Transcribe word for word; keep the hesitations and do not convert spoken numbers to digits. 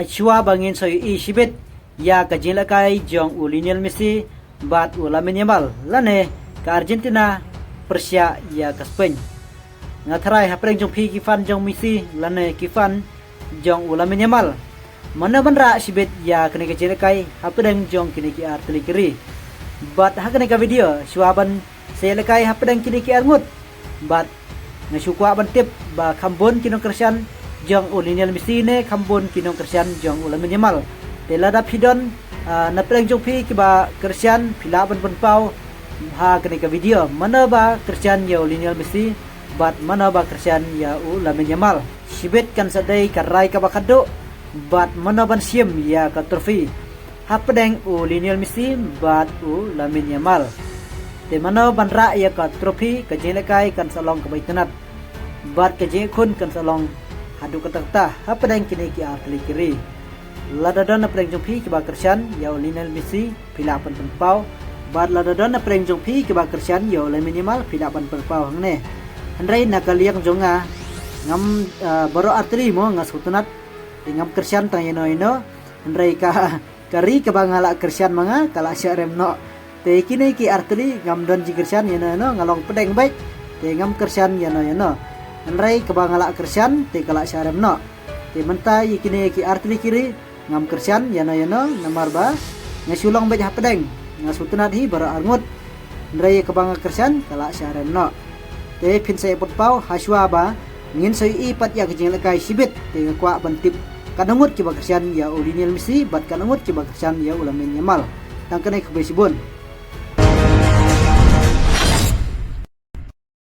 Shuwa ba ngin sa ïohi shibit ïa ka jinglehkai jong u Lionel Messi bad u Lamine Yamal lane ka Argentina pyrshah ïa ka Spain. Nga tharai hapdeng jong phi ki fan jong Messi lane ki fan jong u Lamine Yamal, mano ban rah shibit ïa kane ka jinglehkai hapdeng jong kine ki artylli ki ri. Bad ha kane ka video shuwa ban sa ïalehkai hapdeng kine ki arngut, bad nga shu kwah ban tip ba kham bun ki nongkyrshan jong u Lionel Messi ne kham bun ki nongkyrshan jong u Lamine Yamal. Te lada phi don, ah, napdeng jong phi kiba kyrshan, phi lah ban pynpaw ha kane ka video mano ba kyrshan ïa u Lionel Messi bad mano ba kyrshan ïa u Lamine Yamal. Shibit kan sa dei ka rai kaba khadduh bad mano ban shim ïa ka trophy hapdeng u Lionel Messi bad u Lamine Yamal. Te mano ban rah ïa ka trophy, ka jinglehkai kan sa long kaba itynnad bad ka jingkhun kan sa long haduh katta katta hapdeng kine ki artylli ki ri. Lada don napdeng jong phi kiba kyrshan ïa u Lionel Messi, phi lah ban pynpaw. Bad lada don napdeng jong phi kiba kyrshan ïa u Lamine Yamal, phi lah ban pynpaw hangne. Hynrei na ka liang jong nga, ngam, ah, baroh artylli mo nga sngewtynnad. Te ngam kyrshan tang ïano ïano. Hynrei ka, ka ri kaba nga lah kyrshan ma nga ka lah Shah Rem noh. Te kine ki artylli ngam don jingkyrshan ïano ïano, nga long pdeng beit. Te ngam kyrshan ïano ïano. Hynrei kaba nga lah kyrshan te ka lah Shah Rem noh. Te mynta ïa kine ki artylli ki ri ngam kyrshan ïano ïano namar ba nga shu long beit hapdeng. Nga sngewtynnad hi baroh arngut. Hynrei ïa kaba nga kyrshan ka lah Shah Rem noh. Te phin sa ïapynpaw ha shuwa ba ngin sa ïohi pat ïa ka jinglehkai shibit. Te nga kwah ban tip katno ngut kiba kyrshan ïa u Lionel Messi bad katno ngut kiba kyrshan ïa u Lamine Yamal. Tang kane, khublei shibun.